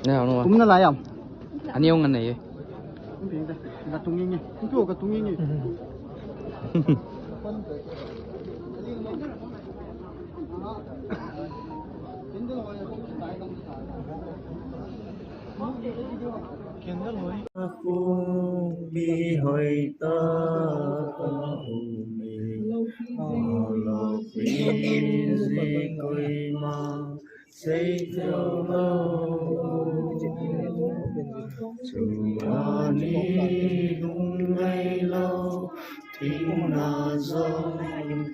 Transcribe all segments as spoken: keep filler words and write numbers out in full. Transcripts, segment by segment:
Tumna lai am? Ani ong anei e. Ka tung inge. Tung ka tung inge. Candle hoi. Kung mi hoi ta ka um e. Alo pi ji koi ma. Sei thei lou, chu ani lung ngai lou, thina jong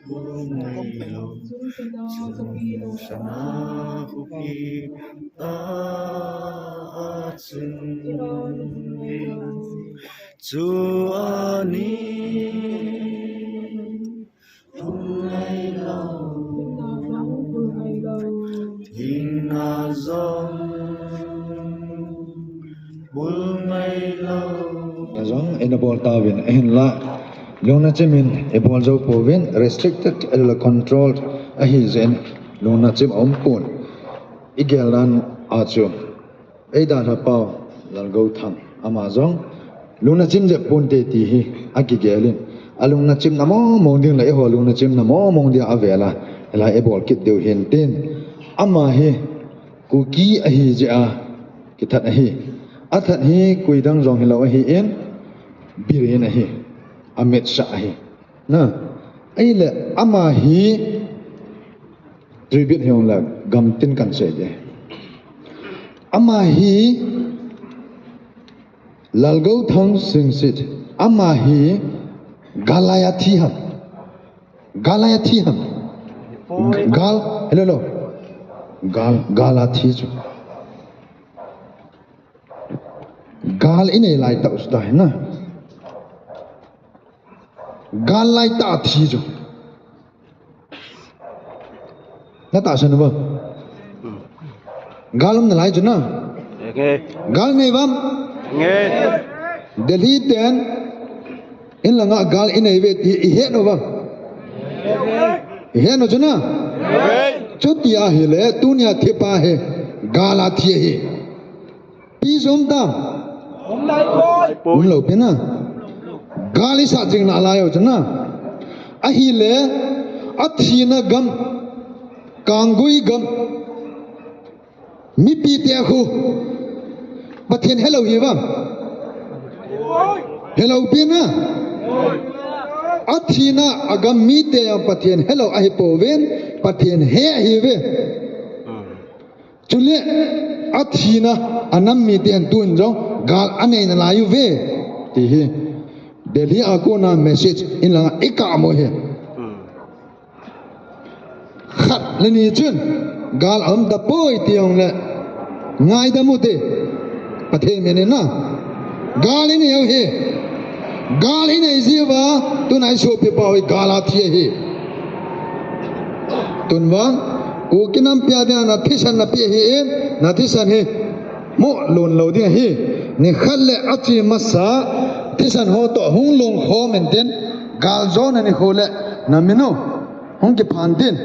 lung ngai lou, chu sana khupi ta a chun, chu ani Jong ina bol tauvin, ahinla lungna chimin ibol jou pouvin, restricted, ahilou le controlled ahi jeh in lungna chim aum pon. Igel dan a chu Eidalhapau Lalgouthang ama jong lungna chim jep ponte ti hi akigelin, alungna chimna mong mong ding le eiho lungna chimna mong mong dia avel a, hilai ibol kit diu hin tin. Ama hi Kuki ahi jeh a kithat ahi. Athat hi koidang jong hilou ahin, Biren ahi. Amit Shah ahi. Na, ahile ama hi tribute hijongle gamtin kan sei de. Ama hi Lalgouthang Singsit, ama hi gal a thi ham. Gal a thi ham. Gal, hello, hello. Gal, gal a thi chu. Gal inei lai tah u chu tahi na. Gal lai tah a thi chu. Na tahsan uvam? Gal um nalai chu na. Gal nei uvam? Delhi ten in langa gal inei uve ti ihet uvam? Ihet u chu na. Chuti ahile tunia thipa hi gal a thi ahi. Peace um tam? Um lou pi na. Gal isat jing nalai u chu na. Ahile, athina gam, Kanggui gam, mipite khu Pathen helou hi uvam? Helou pi na. Athina agam mite jong Pathen helou ahi pouvin, Pathen he ahiuve. Chule athina anam miten tun jong gal anei nalai uve ti hi Delhi a kona message in langa ikah mo hi. Khat le ni chun gal aum tapoi ti jongle ngaidam u te. Pathen min in na. Gal inei u hi. Gal inei jiuva, tuna isopipa u hi gal a thi ahi. Tun vang, Kuki nampi a dinga nathisan napeh ahin, nathisan hi mo lon lou ding ahi. Nikhat le ache masa, thisan ho toh hung lungkhom intin, galjona nikho le namin u hung kiphan tin.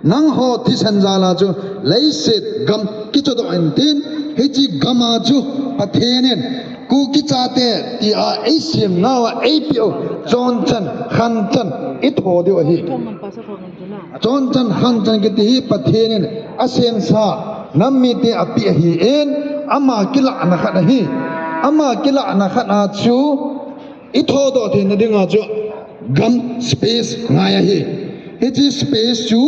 Nangho thisan jal a chu leiset gam kichodoh intin, hiche gam a chu Pathen in Kuki chate tia eisem nauva eipeh u chonchan, khanchan itho diu ahi. Chonchan, khanchan kiti hi Pathen in asemsa nam mite apeh ahin, ama kilahna khat ahi. Ama kilahna khat a chu ithodoh theina dinga chu gam space ngai ahi. Hiche space chu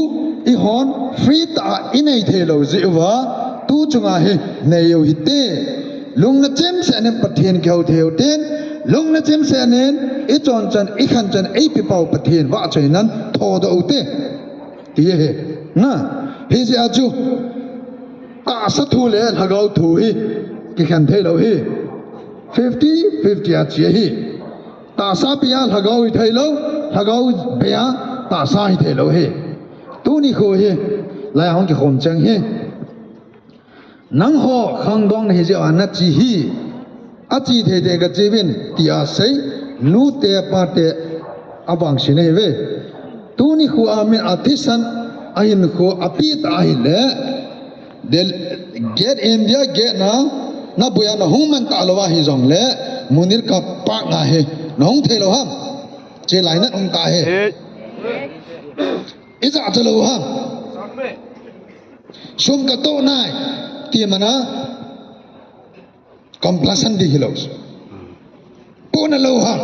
eihon free tah a inei theilou jeh uva, tu chunga hi nei u hite. Lungna chimsel in Pathen kihou thei u tin, lungna chimsel in ichonchan, ikhanchan eipepau Pathen vahchoinan thodoh u te. Ti ahi. Na, hijeh a chu tahsa thu le lhagao thu hi kikhen theilou ahi. Fifty fifty a che ahi. Tahsa bei a lhagao hithei lou, lhagao bei a tahsa hithei lou ahi. Tuni kho hi, lai a hung kikhom cheng hi. Nangho khangdong nahi jeh a nache hi. Ache thei thei kache uvin, tia sei, nute pate avangse nahiuve. Tuni kho a min a thisan, ahinkho apeh ta ahile, Del-, gate India gate na, Na buya na hung man ta lo ahi jong le, Munir ka pa nga he, na hung thei lo ham. Che lai na hung ta he. Ija cha lo ham. Sum ka to nai, ti mana, compulsion di hi lo. Pu na lo ham.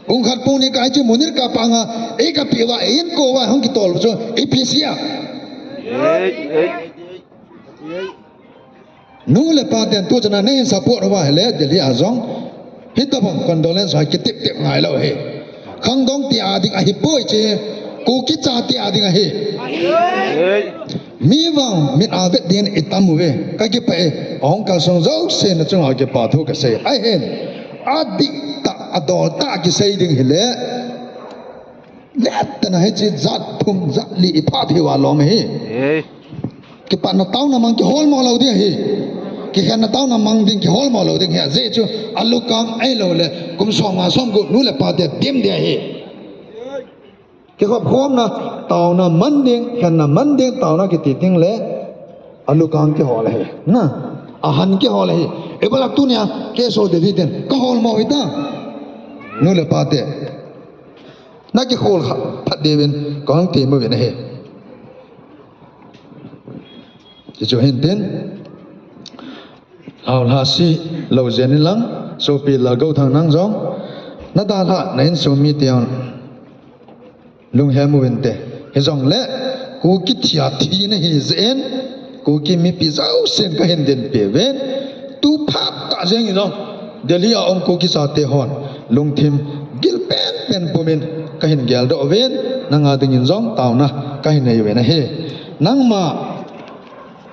Ung khat pu ni ka chu Munir ka pa nga, e ka pi wa, e in ko wa, hung ki tol chu, e pi sia. Nu le pa ten tu chana nei support wa hele, Delhi a jong. Hi ta bang condolence ha ki tip tip ngai lo he. Khangdong ti a ding ahi poi che, Kuki cha ti a ding ahi. Mi vang mit a vet din i tam uve, ka ki pa e, ahong kal song jo se na chung a ki pa thu ka se. Ai hen, a dik ta, a do ta ki sei ding hi le. Let ta na he chi jat thum jat li i pha phi wa lo me hi. Ki pa na tau na mang ki hol mo lo ding hi. Ki khen na tau na mang ding ki hol mo lo ding hi. Je chu a lu kang ai lo le, kum som nga som gu nu le pa te dim dia hi. Ki khop khom na, tau na man ding, khen na man ding, tau na ki ti ding le, a lu kang ki hol he. Na, a han ki hol he. E bala tu nia, ke so de di den, ka hol mo hi ta. Nu le pa te. Na ki hol kha, phat de vin, ka hong te mo vin he. Ti chu hin tin. Hau hla si lo jen in lang, sopi Lalgouthang nang jong, na dalha, na insung mi te hon, lunghem uvin te. Hi jong le, Kuki thia thi na hi jen, Kuki mipi jausen ka hin din pe ven, tu phat ta jeng in jong, Delhi a um Kuki cha te hon, lungthim gil pen pen pumin ka hin gel doh ven, nanga ding in jong, tauna ka hin nei ven ahi. Nangma,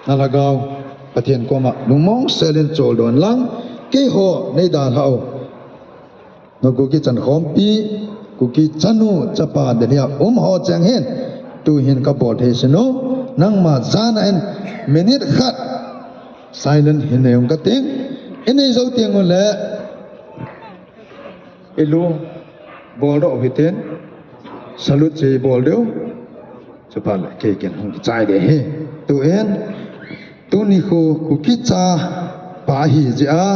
Na lhagao, Pathen koma lungmong selin choldon lang, keiho nei dalha u. Na Kuki chankhompi, Kuki chanu chapa Delhi a um ho cheng hin, tu hin ka bol thei sinu, nangma jana in minute khat silent hin nei ung ka ting, i nei jou teng ule, I lu bol doh u hitin, salute chu bol diu. Chuphat le kei ken hung kichai ding ahi. Tuin, tuni khu Kuki chapa ahi jeh a,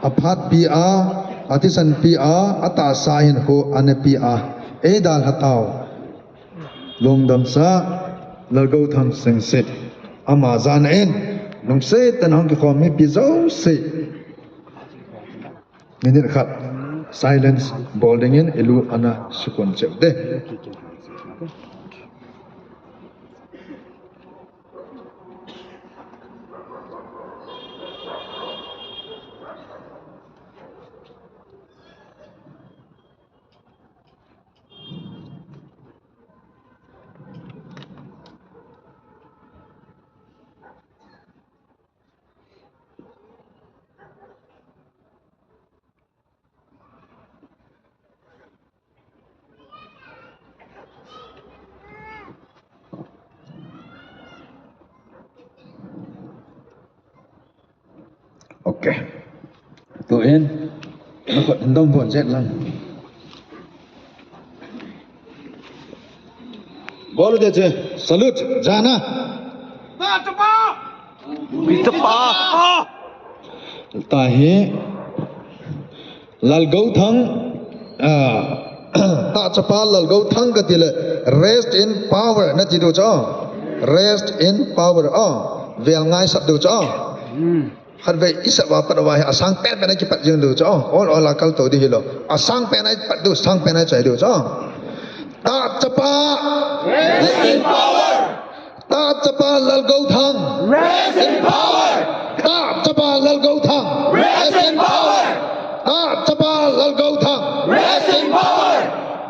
aphatpi a, athisanpi a, atahsa hinkho anepi a, eidalha tau. Lungdamsa, Lalgouthang Singsit. Ama jana in, lungset tah in hung kikhom mipi jouse. Minute khat silence bol dingin i lu ana sukun cheh u te. Ok. Tuin, nakot hin dom bon jet lang. Bol u te che, salute, jana. Tah chapa! Tah chapa! Tah hi, Lalgouthang, ah, tah chapa Lalgouthang kati le, rest in power, nati diu chu. Rest in power, oh, vel ngaisat diu chu. Khatvei i sep uva pat uva hi asang pen pen a kipat jing diu chu. Ol ol a kal to ding hilou. Asang pen a i pat diu, sang pen a i choi diu chu. Tah chapa. Rest in power. Tah chapa Lalgouthang. Rest in power. Tah chapa Lalgouthang. Rest in power. Tah chapa Lalgouthang. Rest in power.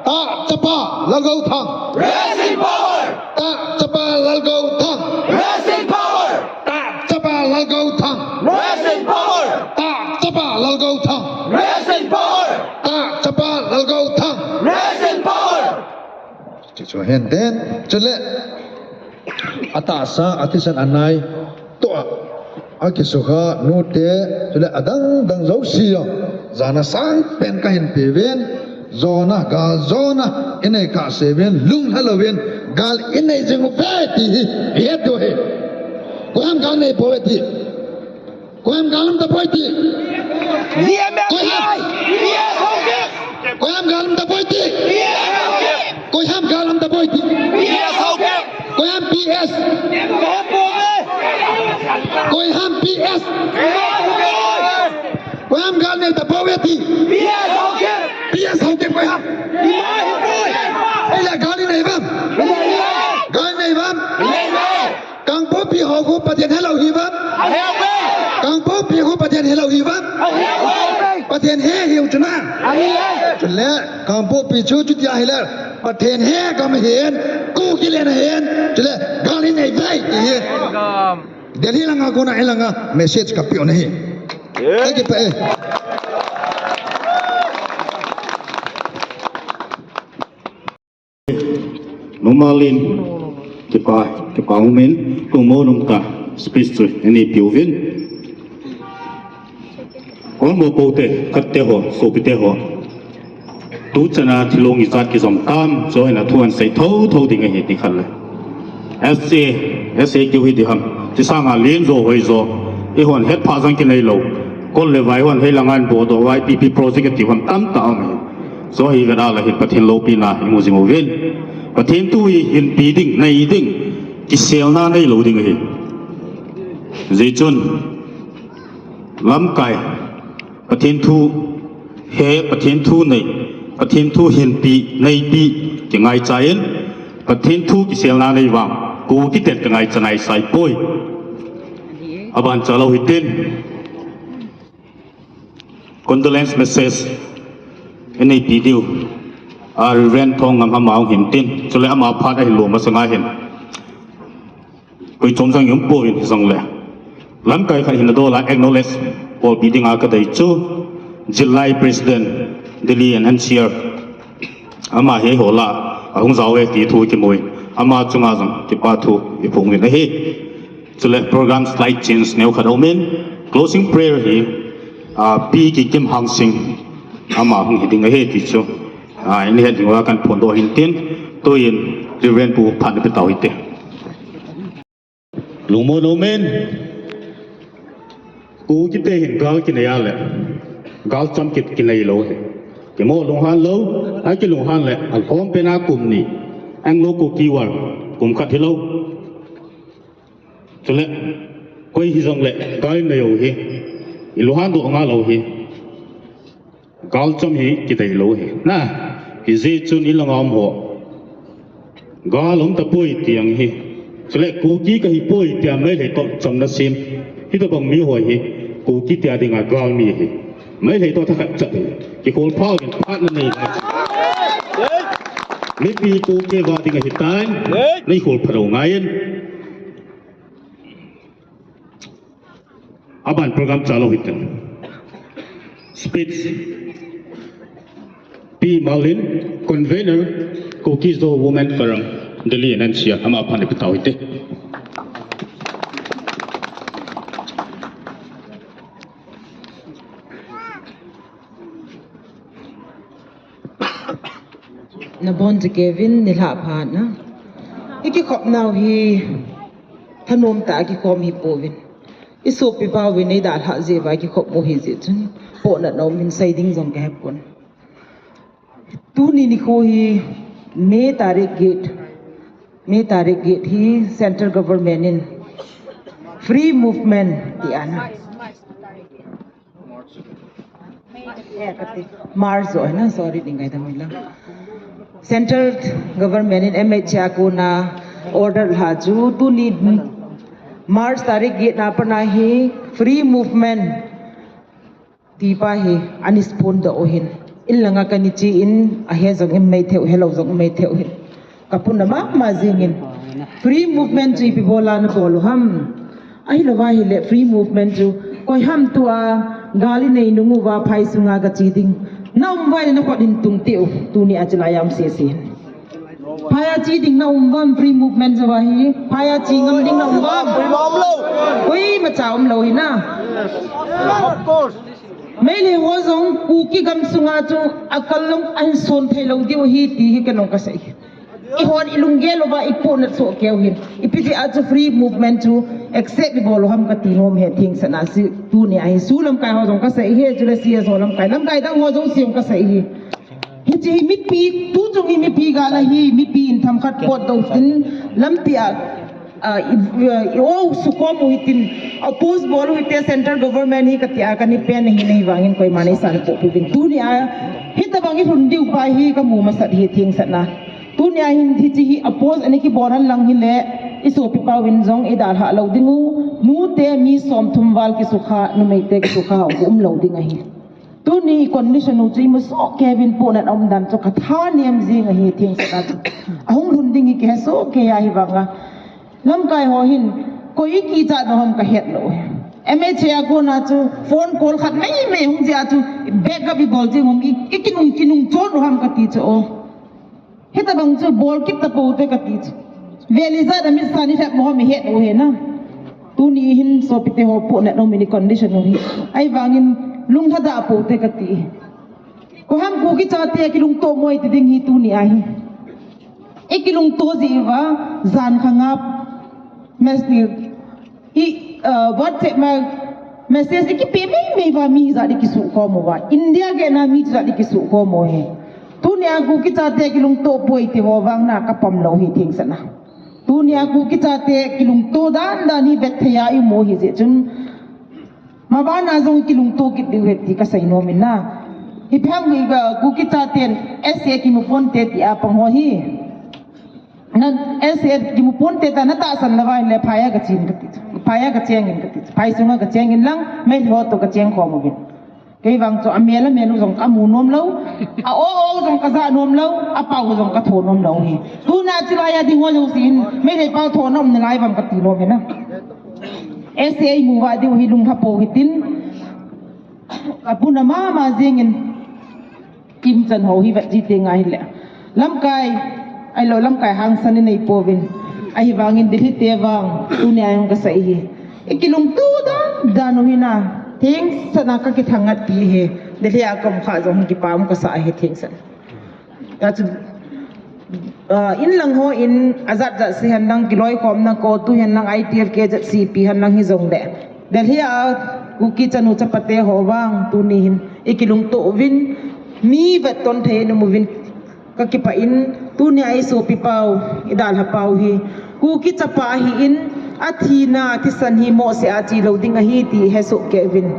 Tah chapa Lalgouthang. Rest in power. Tah chapa Lalgouthang. Rest in power. Tah chapa Lalgouthang. Rest in power. Tah chapa Lalgouthang. Rest in power. Tah chapa Lalgouthang. Rest in power. Chu chu hin tin, chule atahsa, athisan anai, toh a, akisukha nute, chule adang dang jouse jong, jana sang pen kahin pe uvin, jona, gal jona, inei kha se uvin, lunglha louvin, gal inei jing uve ti hi, het diu ahi. Koiham gal nei pouve ti. Koiham gal um tapoi ti. Koiham. Koiham gal um tapoi ti. Koiham gal um tapoi ti. Koiham P S. Koiham P S. Koiham gal nei tapoi ti. P S Haokip koiham. Ei la gal nei vam. Gal nei vam. Kangpokpi ho khu Pathen helou hi vam. Kangpokpi khu Pathen helou hi vam. Pathen he hiu chuna. Chule Kangpokpi chu chutia hile Pathen he gam ahin, Kuki len ahin, chule gal hi nei vai ti hi. Delhi langa kona hilanga message kapeh u ahi. Ei kipa e. Numalin kipa, kipa umin, kumo num ta speech chu nei peuvin. Kon mo po te, khat te ho, sopi te ho. Tu chana thilong ijat kijom tam, chu hina thu ahin sei thotho ding ahi ti khat le. S A, S A keu hi ti ham. Ti sanga len jo hoi jo. Eihon het pha jong kinei lou. Kol le vai hon hei langa ahin bol doh uva I P P project ati ham tamtah um ahi. Chu hi veda la hi Pathen loupina imu jing uvin. Pathen thu hi hinpi ding, nei ding, kiselna neilou ding ahi. Hijeh chun lamkai, Pathen thu he, Pathen thu nei, Pathen thu hinpi, neipi, kingaicha in, Pathen thu kiselna nei vang, Kuki ten kingaicha nai sai poi. Aban chalou hitin. Condolence message inei pe diu a Reverend Thongngam ama hung hin tin, chule ama phat ahin lo masanga hin koi chom jong um poi, hijongle lamkai khat hin adol a acknowledge bolpi dinga kadei chu, Zillai President Delhi and N C R, ama hi hola ahung jao e ti thu kimu in, ama chunga jong kipa thu iphong uvin ahi. Chule program slight change neo khat aumin, closing prayer hi, ah, Pi Kikim Hangsing ama hung hi ding ahi ti chu, ah, ihet diu a kahin phondoh hin tin, tuin Reverend pu phat nape tau hite. Lungmon aumin, Kuki te hin gal kinei a le, gal chom kit kinei lou hi. Kimo lunghan lou, akilunghan le, alhom pen a kum ni, Anglo Kuki War, kum khat hilou. Chule, koi hijongle, gal nei u hi, ilunghan doh ngalou hi. Gal chom hi kidei lou hi. Na, hijeh chun ilanga um ho. Gal um tapoi ti ahi. Chule Kuki kahi poi tia Meitei toh chomna sem. Hitobang mi ho hi. Kuki tia dinga gal mi hi. Meitei toh thakhat chat hi. Kikhol pha uvin phat nanei ngai. Mipi Kuki va ding ahitai. Neikhol pha lou ngai in. Aban program chalou hitin. Speech. Pi Malin, Convener, Kuki Zo Women Forum, Delhi and N C R, ama phat nape tau hite. Nabonchauvin nilhah phat na. Ikikhop nau hi thanom tah a kikhom hi pouvin. Isopi pau vin eidalhah jeh uva kikhop u hijeh chun. Pohnat nau min sei ding jong kahe pon. Tuni nikho hi May tarik get. May tarik get hi Central Government in free movement ti ana. March jo na, sorry, ding kai tamila. Central Government in M H A kona order lha chu tuni March tarik get na pat a hi free movement tipa hi ani spon doh u hin. Inlanga kani chi in ahe jong in mai theu, helou jong mai theu hin. Kapuna mama jingin. Free movement chu ipi bola nabol u ham. Ahilouva hile free movement chu koiham tua gal inei nung uva phai sunga kachi ding. Naum uva le nakhut in tung teu. Tuni a chilai a um sese. Phai a chi ding naum uvam free movement chu va hi. Phai a chi ngam ding naum uvam. Koima cha umlou hi na. Of course. Meitei ho jong Kuki gam sunga chu akal long ahin son thei lou diu hi ti hi kanung kasei. Ihon ilunggel uva ipohnat soh keu hin. Ipi jeh a chu free movement chu Accept ibol u ham kati nom e, thengsetna chu tunia hi SoO lamkai ho jong kasei e, chule CSO lamkai, lamkai dang ho jouse jong kasei e. Hiche hi mipi, tuchung hi mipi gal ahi, mipi in themkhat potdoh tin, lampi a, ah, i, i, i o sukhom u hitin, oppose bol u hite central government hi kati a, kani pen ahi, ahivangin koiman eisan pohpeh uvin. Tunia, hitabang ilhun diu pa hi kamu masat e, thengsetna. Tunia hin hiche hi oppose ana kibol hen lang hile, isopipa uvin jong idalhah lou ding u, nute mi somthum val kisukha, numeite kisukha, umlou ding ahi. Tuni condition u chu imu soh kei uvin, pohnat aum dan chu kathanem jing ahi, thengsetna chu. Ahung lhun ding hi kihe soh kei ahi vanga. Lamkai ho hin, koi ikichat nom ham kahet lou e. MHA a kona chu phone call khat maimai hung jeh a chu backup ibol jing u ham, i, ikinung, kinung chon u ham kati chu o. Hitabang chu bol kit tapoute kati chu. Vel ijat a mitsan ilhep mo ham ihet u hina. Tuni hin sopite ho pohnat aum in condition u hi. Ahivangin lunglhadah poute kati. Koi ham Kuki chate kilungto mo iti ding hi tunia hi. Ikilungto ji uva, jan khat nga message, i, uh, WhatsApp ma message ikipe maimai uva mi hijat ikisukhom uva. India gei na mi hijat ikisukhom u hi. Tunia Kuki chate kilungto poi ti ho vang na kapom lou hi, thengsetna. Tunia Kuki chate kilungto dan dan hi vet thei a imu hi jeh chun. Mabana jong kilungto kit diu ahi ti kasei nom in na. Ipi ham, Kuki chaten S A kimu ponte ti a pang ho hi. Na S A kimu ponte ta na tahsan lou va le phai a kachin kati. Phai a kacheng in kati. Phai sunga kacheng in lang, Meitei ho toh kacheng khom uvin. Kei vang chu amel amel u jong kamu nom lou. A o o u jong kaja nom lou. Apao u jong katho nom lou hi. Tuna chulai a ding ho jouse hin, Meitei pao thona um nalai vang kati nom in na. S A imu va diu hi lunglha pou hitin. Apuna mama jingin. Kimchan ho hi vet ji teng ahile. Lamkai, ahilou lamkai hangsan inei pouvin. Ahivangin Delhi te vang, tunia jong kasei hi. Ikilungto dan dan u hina. Thengsetna kakithangat pi hi. Delhi a kaum kha jong kipa um kasa hi, thengsetna. Tachu, ah, in lang ho in ajat jat se hen lang, kiloikhomna CoTU hen lang, I T F, K Z C P hen lang hijongle. Delhi a Kuki chanu chapate ho vang tuni hin ikilungto uvin, mi vetton thei in um uvin kakipah in, tunia isopi pau, idalha pau hi Kuki chapa ahin, athina, athisan hi mohseh a chelou ding ahi ti hesoh kei uvin.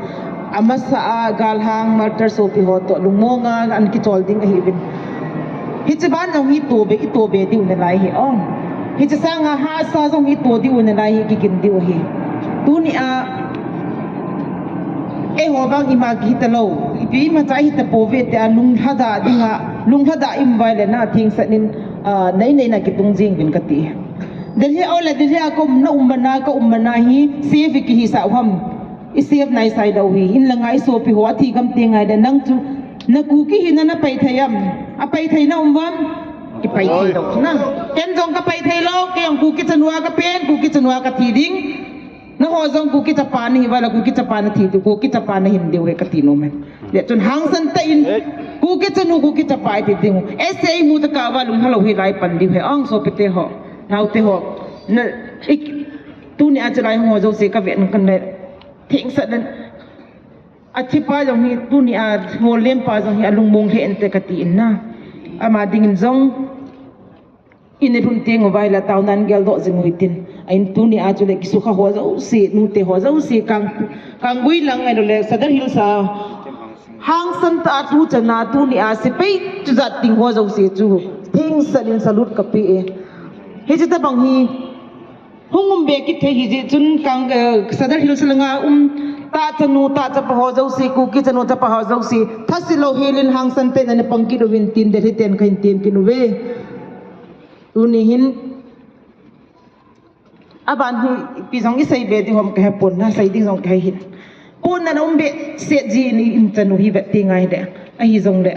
Amasa a galhang martyr sopi ho toh lungmonga ana kichol ding ahiuvin. Hiche ban jong hi tobe, itobe diu nalai hi ong. Hiche sanga hahsa jong ito diu nalai hi, kigin diu ahi. Tunia eiho vang ima kihita lou, ipi imacha hita pouve tia lunglhadah dinga, lunglhadah i um uva ahile na thengset in, ah, nei nei na kitung jing uvin kati. Delhi a ole, Delhi a ka umna, umna, ka umna hi safe kihisah u ham. I safe nai sai lou hi. In langa isopi ho athi gam teng ahile nang chu na Kuki hina na pai thei am? Apai thei na um uvam? Kipai thei lou na. Ken jong kapai thei lou, kei jong Kuki chanu a kapen, Kuki chanu a kathi ding. Nangho jong Kuki chapa nahi uva ahile Kuki chapa nathi diu, Kuki chapa nahin diu ahi kati nom e. Hijeh chun hangsan tah in Kuki chanu, Kuki chapa iti ding u. S A imu tah kah uva lunglha lou hi lai pan diu ahi. Ong sopite ho, naote ho. Na, i, tunia chulai ho jouse kavet na kan le. Thengset in. Athipa jong hi tunia ngol lempa jong hi alungmong lheh inte kati in na. Ama dingin jong in ilhun teng uva ahile taona geldoh jing u hitin. Ahin tunia chule kisukha ho jouse, nute ho jouse, Kang, Kanggui lang ahilou le Sadar Hills a hangsan tah a tuchan a tunia sepai chujat ding ho jouse chu thengset in salute kape e. Hiche tabang hi hung um be kit thei hijeh chun Kang, eh, Sadar Hills langa um tah chanu, tah chapa ho jouse, Kuki chanu chapa ho jouse, thase lou helin hangsan tah in ana pang kit uvin tin Delhi ten kahin tem kit uve. Tuni hin, aban hi ipi jong isei be ding ham kahe pon, nasei ding jong kahe hih in. Pohnat na um behseh jin i, in chanu hi vet teng ahile. Ahijongle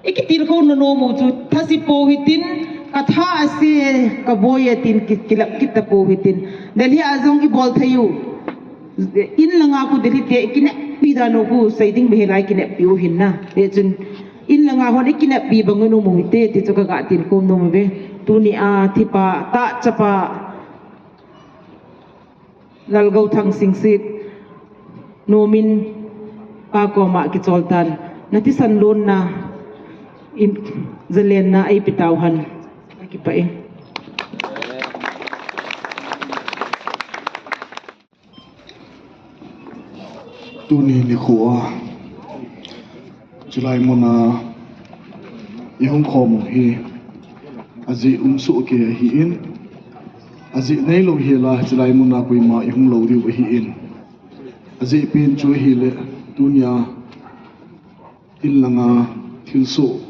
ikitilkhou na nom u chu thase pou hitin, katha ase, kaboi e tin ki, kilap kit tapou hitin. Delhi a jong ibol thei u. In langa khu Delhi te ikineppi dan u khu sei ding beh hilai kineppi u hin na. Hijeh chun in langa hon ikineppi bang un um u hite ti chu kaga tilkhou nom uve. Tunia thipa, tah chapa Lalgouthang Singsit, nomin pa koma kichol tan, nathisan lonna, in, zalenna eipe tauhen. Akipah e. Tuni nikho a, chulai muna ihung khom u hi, ajeh um soh kei ahin, ajeh neilou hela chulai muna koima ihung lou diu ahin. Ajeh pen chu ahile, tunia inlanga thilsoh,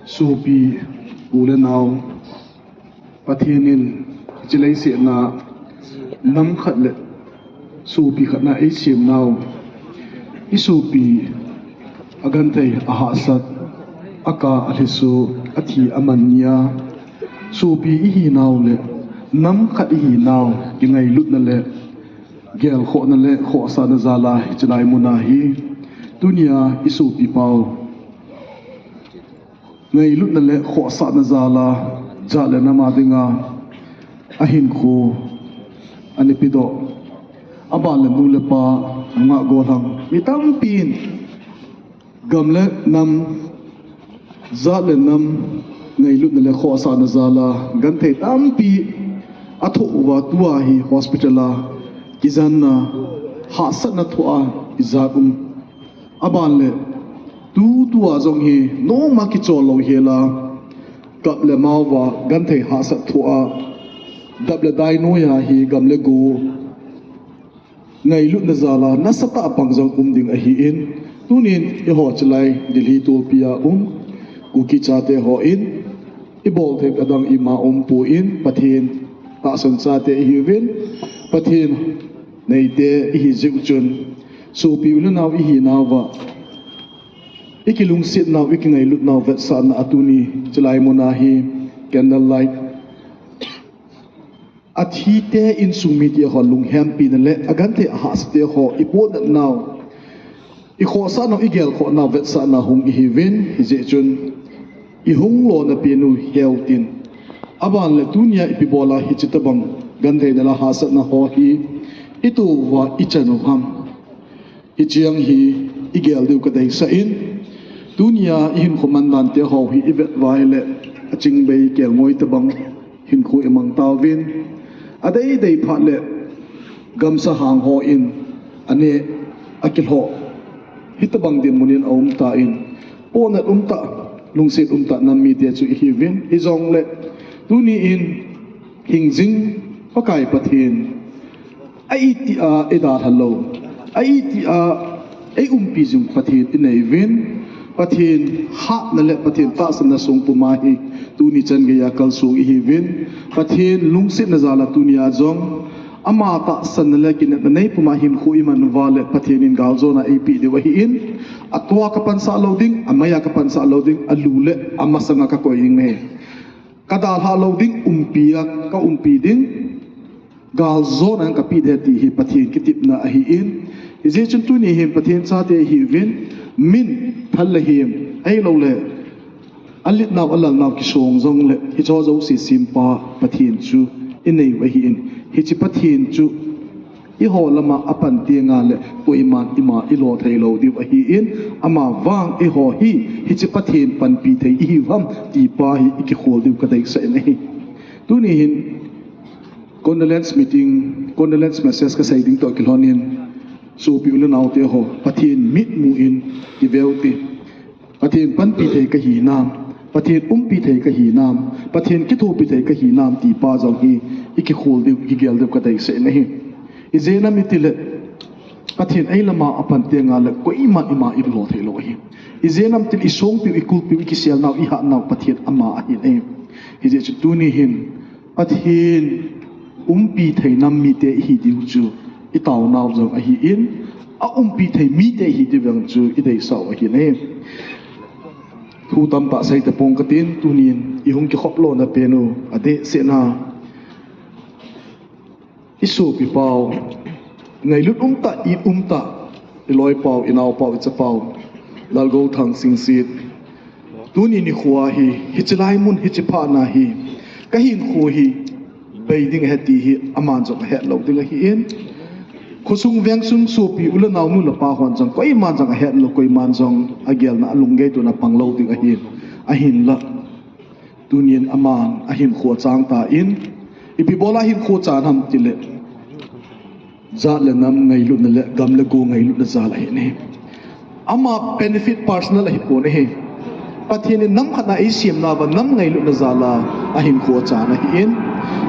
sopi, u le nao, Pathen in hiche leiset a nam khat le sopi khat na eisem nau, i sopi agenthei ahahsat, akah alhiso, athi aman nia, sopi ihinau le nam khat ihinau kingailutna le gelkhohna le khohsahna jal a hiche lai muna hi, tunia i sopi pau ngailutna le khohsahna jal a, jat le nam a dinga ahinkho ana pedoh, aban le nu le pa, nungah gollhang mi tampin gam le nam, jat le nam ngailutna le khohsahna jal a genthei tampi athoh uva, tua hi hospital a kijanna, hahsatna thoh a ijat um. Aban le tutua jong hi noma kichol lou hela, kap le mao va genthei hahsat thoh a, dap le dai noiya hi gam le go ngailutna jal a nasatah a pang jong um ding ahin, tunin eiho chulai Delhi tolpi a um Kuki chate hon ibol thei adang ima umpon, Pathen tahsan chate ihiuvin, Pathen neite ihi jeh chun, sopi u le nao ihinauva ikilungsetnau, ikingailutnau vetsahna a tuni chulai muna hi candle light, athite insung mite ho lunghempina le agenthei ahahsate ho ipohnatnau, ikhohsahnau, igelkhohnau vetsahna hung ihiuvin, hijeh chun ihung lona penu heutin. Aban le tunia ipi bola hiche tobang gentheina le hahsatna ho hi ito uva ichan u ham? Hiche jong hi igel diu kadeisah in, tunia ihinkho mandan te ho hi ivet uva ahile, aching bei kelngoi tobang hinkho imang tauvin, adeidei phat le gamsa hang hon aneh akilhoh, hitobang dinmun in aum tan, pohnat umtah, lungset umtah nam mite chu ihiuvin, hijongle tuni in hingjing Pakai Pathen a itih a eidalha lou, a itih a eiumpi jing Pathen inei uvin, Pathen hatna le Pathen tahsanna song puma hi tuni chan geiya kalsong ihiuvin, Pathen lungsetna jal a tunia jong ama tahsanna le kinepna nei puma hinkho iman uva le Pathen in galjona eipeh diu ahin, atua kapansah lou ding, amaiya kapansah lou ding, alu le amasanga kakoi ding ahi. Kadalhah lou ding, umpi a kaumpi ding, galjona kape ding ti hi Pathen kitepna ahin. Hijeh chun tuni hin Pathen chate ihiuvin, min, thal le hem, ahilouleh aletnau alalnau kisong jongle, hicheho jouse sempa Pathen chu inei u ahin. Hiche Pathen chu eiho lama apan tengle koiman ima ilo thei lou diu ahin, amavang eiho hi hiche Pathen panpi thei ihiu ham ti pa hi ikikhol diu kadeisah in ahi. Tuni hin condolence meeting, condolence message kasei ding toh kilhonin, sopi u le naote ho, Pathen mitmu in kiveu te. Pathen panpi thei kahinam, Pathen umpi thei kahinam, Pathen kithopi thei kahinam ti pa jong hi ikikhol diu, ikigel diu kadeisah in ahi. Ijeh inem itile, Pathen eilama apan tengle koiman ima ilo thei lou ahi. Ijeh inem itile isongpiu, ikulpiu, ikiselnau, ihatnau Pathen ama ahin ahi. Hijeh chun tuni hin Pathen umpi thei nam mite ihi diu chu itaonau jong ahin, aumpi thei mite ihi diu vang chu ideisah u ahin ahi. Thu tamtah seita pong katin, tunin ihung kikhop lona penu adeh sehna, isopi pau, ngailut umtah, it umtah, iloipau, inaopau, ichapau Lalgouthang Singsit, tuni nikho hi, hiche lai mun, hiche phatna hi, kahinkho hi bei ding ahi ti hi aman jong ahet lou ding ahin. Khosung vengsung sopi u le nao nu le pa hon jong koiman jong ahet lou, koiman jong agelna alunggel tuna pang lou ding ahin. Ahinla tunin aman ahinkho chang tan, ipi bola hinkho chan ham tile, jat le nam ngailutna le gam le go ngailutna jal ahi ne. Ama benefit personal ahipon ahi. Pathen in nam khat na eisem nauva nam ngailutna jal a ahinkho chan ahin.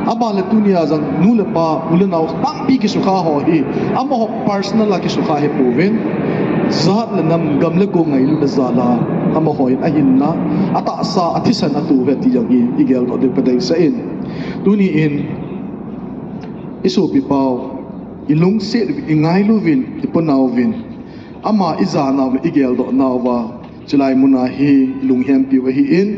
Aban le tunia jong nu le pa, u le nao tampi kisukha ho hi amaho personal a kisukha ahipouvin, jat le nam gam le go ngailutna jal a amaho in ahinna, atahsa, athisan ato uve ti jong hi igeldoh diu kadeisah in. Tuni in isopi pau, ilungset, ingailuvin, ipunau vin, ama ija nauva, igeldoh nauva, chulai muna hi ilunghempiu ahin,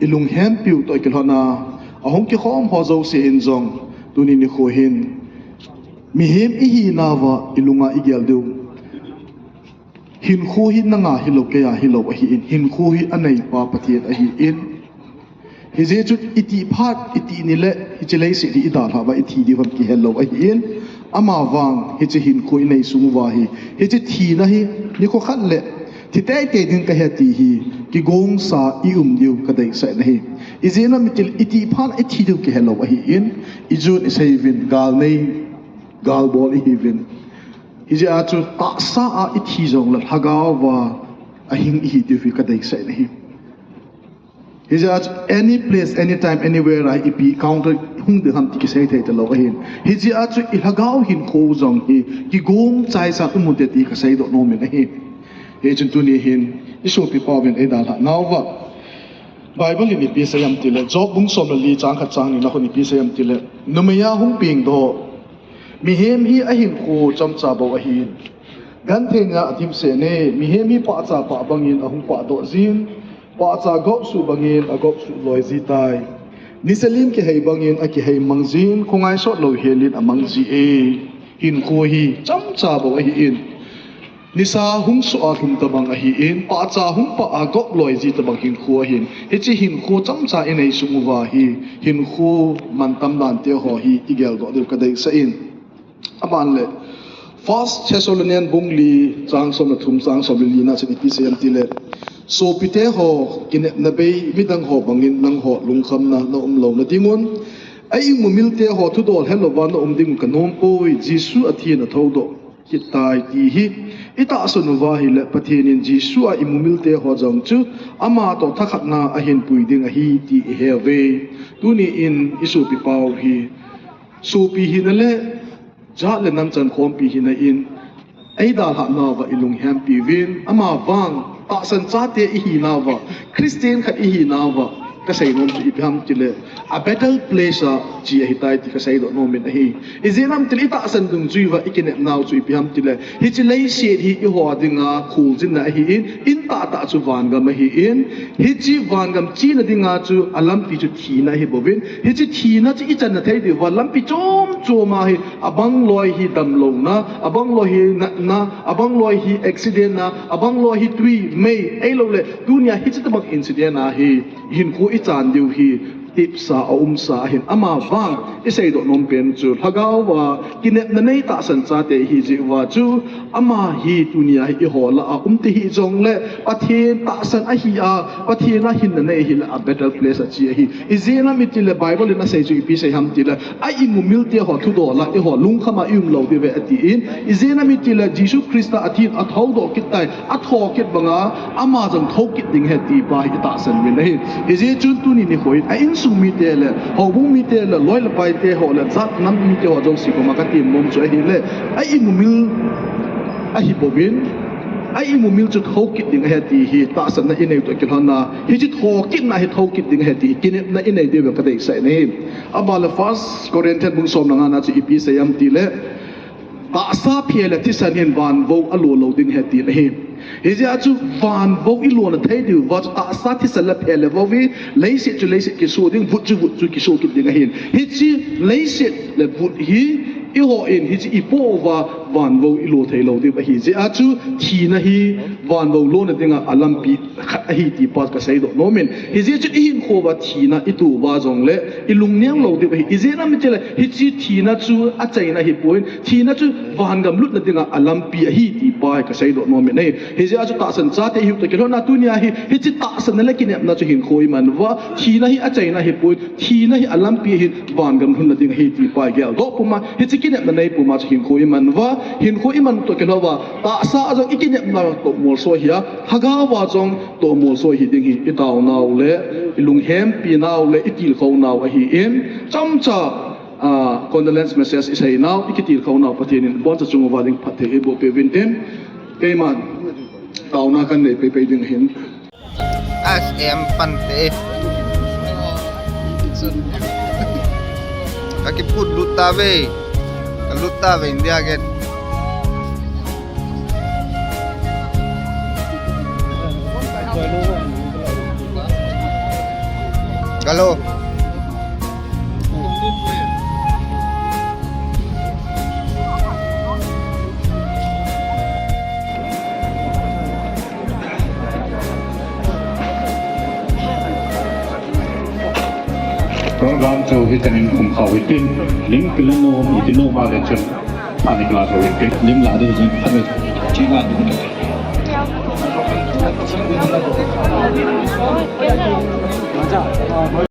ilunghempiu toh ikilhona ahung kikhom ho jouse in jong tuni nikho hin mihem ihinauva ilunga igel diu. Hinkho hi nanga hilou, keiya hilou ahin, hinkho hi aneipa Pathen ahin. Hijeh chun itih phat, itih ni le hiche leiset hi idalhah uva ithi diu ham kihel lou ahin. Ama vang hiche hinkho inei sung uva hi, hiche thina hi nikho khat le thi teitei ding kahi ti hi kigongsa ium diu kadeisah in ahi. Ijeh inem itile itih phat ithi diu kihel lou ahin. Ijun isei uvin, gal nei, gal bol ihiuvin. Hijeh a chu tahsa a ithi jongle lhagao va ahing ihi diu hi kadeisah in ahi. Hijeh a chu any place, anytime, anywhere a ipi counter hung ding ham ti kisei thei talou ahin. Hijeh a chu ilhagao hinkho jong hi kigong chaisan um u hite ti kaseidoh nom in ahi. Hichun tuni hin isopi pauvin eidalhah nauva Bible in ipi asei em tile, Job bung som le li chang khat chang ni na khun ipi asei em tile, numei a hung pengdoh, mihem hi ahinkho chomcha bou ahin. Gentheina adimset e, mihem hi pahcha pah bangin ahung pahdoh jin, pahcha gop suh bangin agop suh loi jitai. Nisa lim kihei bangin akihei mang jin, khongai sot lou helin amang ji e. Hinkho hi chomcha bou ahin. Nisa hung soh a lhum tabang ahin, pahcha hung pah a gop loi ji tabang hinkho ahin. Hiche hinkho chomcha inei sung uva hi, hinkho mantam dan te ho hi igeldoh diu kadeisah in. Aban le, First Thessalonian bung li chang som le thum, chang som le li na chun ipi asei em tile, sopite ho, kinepna bei midang ho bangin nangho lungkhamna naum louna dingun, a-imumil te ho thudol helouva naum dingun kanom poi, Jesu athin athoudoh kit tai ti hi itahsan uva ahile, Pathen in Jesu a imumil te ho jong chu ama toh thakhatna ahin pui ding ahi ti ihe uve. Tuni in isopi pau hi, sopi hina le jat le nam chankhompi hina in eidalhah nauva ilunghempi uvin, ama vang tahsan chate ihi nauva, Christian khat ihi nauva, kasei nom chu ipi ham tile, a better place a che ahitai ti kaseidoh nom in ahi. Ijeh inem tile itahsan dungjui uva ikinep nau chu ipi ham tile, hiche leiset hi eiho dinga kholjinna ahin, in tahtah chu vangam ahin, hiche vangam chena dinga chu alampi chu thina ahi bouvin, hiche thina chu ichanna thei diuva lampi chom chom a hi, abang loi hi damlouna, abang loi hi natna, abang loi hi accident na, abang loi hi tui, mei, ahiloule tunia hiche tobang incident a hi hinkho ichan diu hi tepsa aumsa ahin, ama vang iseidoh nom pen chu lhagao va kinepna nei tahsan chate ihi jeh uva chu ama hi tunia hi eiho lah a um te hijongle Pathen tahsan ahi a, Pathen a hinna nei ahile a better place a che ahi. Ijeh inem itile Bible in asei chu ipi asei ham tile, a-imumil te ho thudol a eiho lungkham a ium lou diuve atin, ijeh inem itile Jesu Christa athin athoudoh kit tai, atho kit banga ama jong thou kit ding ahi ti pa hi itahsan uvin ahi. Ijeh chun tuni nikho in a insung mite le, houbung mite le, loi le pai te ho le, jat nam mite ho jouse koma katem nom chu ahile, a-imumil ahi bouvin, a-imumil chu thou kit ding ahi ti hi tahsanna inei toh kilhonna, hiche thou kitna hi thou kit ding ahi ti kinepna inei diuve kadeisah in ahi. Aban le First Corinthian bung som le nga na chu ipi asei em tile, tahsa phe le thisan hin van vou alo lou ding ahi tin ahi. Hijeh a chu van vou ilona thei diuva chu tahsa thisan le phe le vou hi, leiset chu leiset kiso ding, vut chu vut chu kiso kit ding ahin. Hiche leiset le vut hi eihon hiche ipoh uva Vanvou i lo thei lou diu ahi. Hijeh a chu thina hi vanvou lona dinga a lampi khat ahi ti pa kasei doh nom in. Hijeh chun i hinkho uva thina i to uva jongle i lungneo lou diu ahi. Ijeh inem itile hiche thina chu achaina ahipon, thina chu vangam lutna dinga a lampi ahi ti pa hi kasei doh nom in ahi. Hijeh a chu tahsan chate ihiu toh kilhonna tunia hi, hiche tahsanna le kinepna chu hinkho i man uva, thina hi achaina ahipon, thina hi a lampi ahin, vangam lhunna ding ahi ti pa i geldoh puma, hiche kinepna nei puma chu hinkho i man uva, hinkho i man toh kilhon uva, tahsa a jong i kinepna toh molso ahi a, lhagao a jong toh molso ahi ding hi i taonau le i lunghempi nau le i tilkhou nau ahin, chomcha, ah, condolence message i seinau, i kitilkhou nau Pathen in aboncha chung uva ding phatthei eiboh peh uvin tin, keiman taona kanei peipei ding ahin. S M pante. Kakiput lut tave. Kalut tave India Gate. Hello. Program chu hichan in khum khau hitin, ling kila nom, iti nom a le chun, ani kila chu hitin, lim la ding chun, ani.